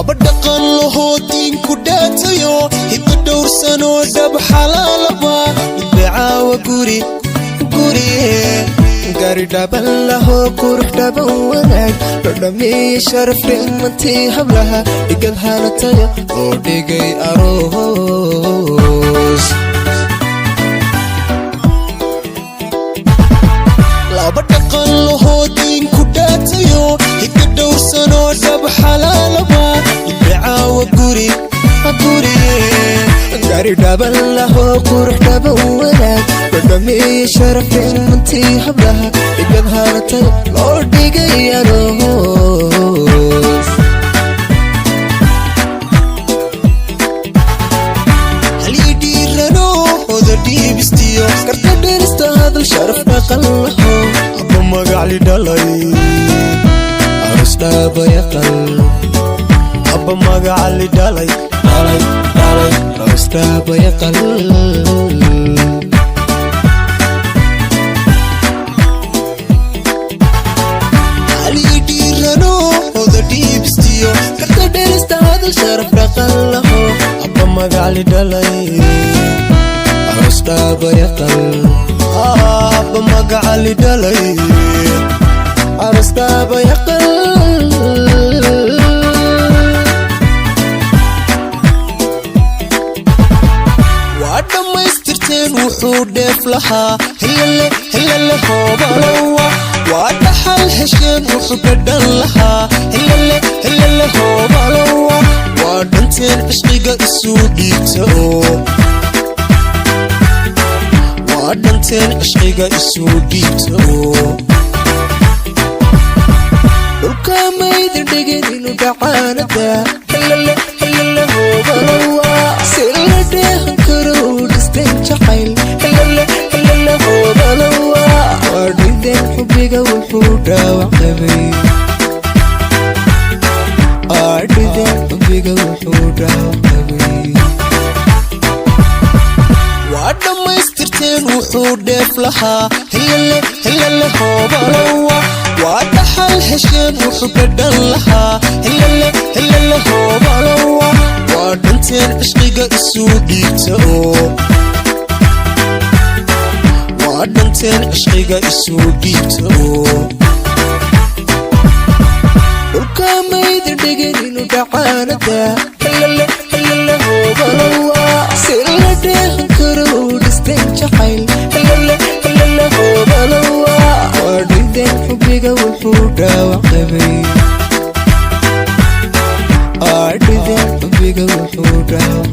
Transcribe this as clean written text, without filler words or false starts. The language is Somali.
Laba dhaqan lahoo diinku dhaatayo, hiddo dhowrsanoo dhab xalaalaba, midbacaawa guri guriye. Gari dhaban lahoo qurux dhaban, wanaag loo dhameeyey, sharaf dhimantii hablaha, dhigad hanataya oo dhigay aroos. Laba dhaqan lahoo diinku dhaatayo, hiddo dhowrsanoo dhab xalaalaba, midbacaawa guri guriye. Gari dhaban lahoo qurux dhaban, wanaag loo dhameeyey, sharaf dhimantii hablaha, dhigad hanataya loo dhigay aroos. Halii dhiiranoo oda dhiibistiyo, karta dherista hadal, sharaf dhaqan laho, abba magacli dhalay, aroos dhaabayaqal. Abba magacli dhalay, dhalay, dhalay, aroos dhaabayaqal. Halii dhiiranoo oda dhiibistiyo, karta dherista hadal, sharaf dhaqan laho, abba magacli dhalay, aroos dhaabayaqal. Abba magacli dhalay, aroos dhaabayaqal. Waa dhammaystirteen wuxuu dheef lahaa, helale helale hoobalowa. Waa dhaxal hesheen wuxuu ka dhan lahaa, helale helale hoobalowa. Waa dhanteen cishqiga isuu dhiibta oo, waa dhanteen cishqiga isuu dhiibta oo. Dhulka maydin dhigin inuu dhacaanada, helale helale hoobalowa. Si la dheehan karo u dhisteen jacayl, helale helale hoobalowa. Waa dhideen xubbiga wuxuu dhaawac qabay, waa dhideen xubbiga wuxuu dhaawac qabay. Waa dhammaystirteen wuxuu dheef lahaa, helale helale hoobalowa. Waa dhaxal hesheen wuxuu ka dhan lahaa, helale helale hoobalowa. Waa dhanteen cishqiga isuu dhiibta oo, waa dhanteen cishqiga isuu dhiibta oo. Dhulka maydin dhigin inuu dhacaanada, helale helale hoobalowa. Si la dheehan karo u dhisteen jacayl, helale helale hoobalowa. Waa dhideen xubbiga wuxuu dhaawac qabay, waa dhideen xubbiga wuxuu dhaawac